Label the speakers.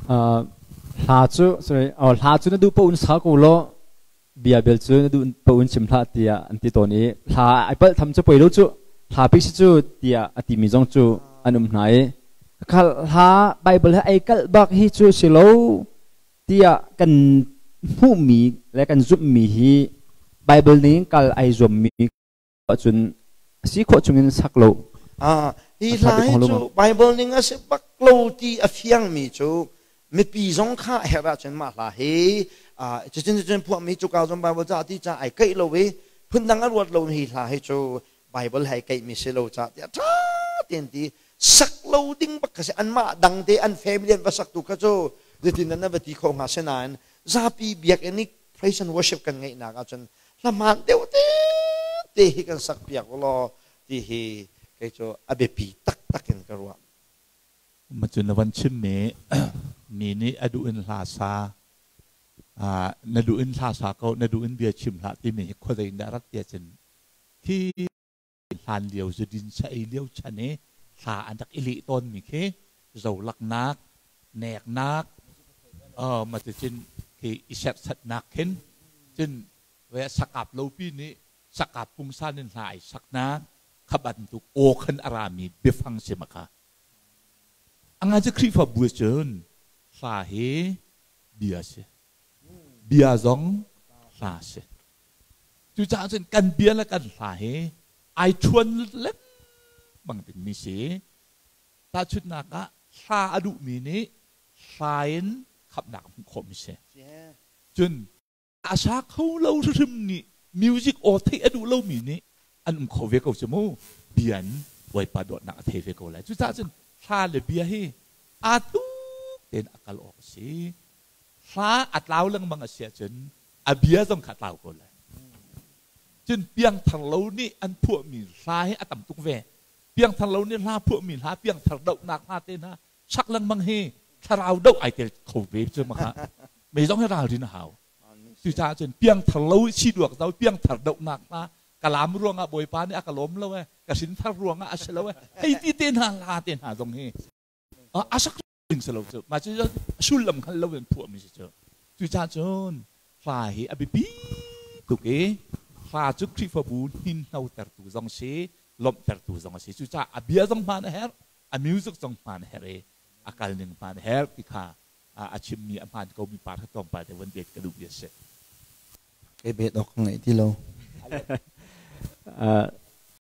Speaker 1: Hla cu sorry, oh, hla cu na duh paoh in sa ko law bia bel cu na duh paoh in chim hlah tiah an ti tawn i hla ai palh tham cu poi lo cu hla pi si cu tiah a timi zong cu an um hna i khal hla Bible he ai kalh bak hi cu si lo tiah kan hmuhmi le kan zumhmi hi Bible ning kal ai zuammi ahcun a si khawh chungin sak lo.
Speaker 2: Ah, hi hla hi cu Bible ning a si bak lo ti a fiangmi cu mipi zong kha herh ahcun mah hla hi cucun cucun phuahmi cuka zong Bible ca ti ca ai keih lo i phundang a ruat lo hi hla hi cu Bible hai keihmi si lo ca tiah ṭha tein ti sak lo ding bak kha si. Anmah dang te an family an va sak tu kha cu zeitin an va ti kho hnga? Sinain zapi biakinn i praise and worship kan ngeihnak ahcun hlamaan deuh te te hi kan sak piak ulaw ti hi kei cu a biapi taktak in ka ruah.
Speaker 3: Macun na van chimmi mi nih a duh in hla sa, na duh in hla sa ko, na duh in bia chim hlah timi hi khuazei in dah rat tiah cun khi hlan lio zudin sa ei lio chan i hla an rak i leh tawnmi khi zolaknak, neknak, maticun khi i serhsatnak khin cun sakap lopi nih sakap pungsan in hla ai saknak kha bantuk aw khan a rami biafang si ma kha. Anga cu Khrihfabu cun hla hi bia si. Bia zong hla si. Cucaah cun kan bia le kan hla hi ai ṭhuan lengmang dingmi si. Tahchunhnak ah hla a duhmi nih hla in khamhnak a hmuh khawhmi si. Cun a sa kho lo hrimhrim nih music aw theih a duh lomi nih an um kho ve ko cu mu. Bia in Bawipa dawtnak a thei ve ko lai. Cucaah cun hla le bia hi aa tluk tein a kal awk a si. Hla a tlau lengmang a si ahcun a bia zong kha a tlau ko lai. Cun piangthar lo nih an phuahmi hla hi a tam tuk ve. Piangthar lo nih hla phuahmi hla, piangthar dohnak hla te hna sak lengmang hi thlarau doh ai tel kho ve cu maka. Mei zong hi ralrin a hau. Cucaah cun piangthar lo si duak zo piangthar dohnak hla kalam ruangah Bawipa nih a ka lawm lo e, ka hrinthar ruangah a si lo e, hei ti te hna hla te hna zong hi a sak ding si lo cu. Mah cu sullam hngal lo in phuahmi si cu. Cucaah cun hla hi a biapi tuk i hla cu Khrihfabu hninhnotertu zong si, lawmhtertu zong a si. Cucaah a bia zong hmaan a herh, a music zong hmaan a herh i a kal ning hmaan a herh ti kha a chimmi a hmaan komi par kha tlawmpal te von bet ka duhmi a si.
Speaker 2: Kei bet awk ka ngeih ti lo.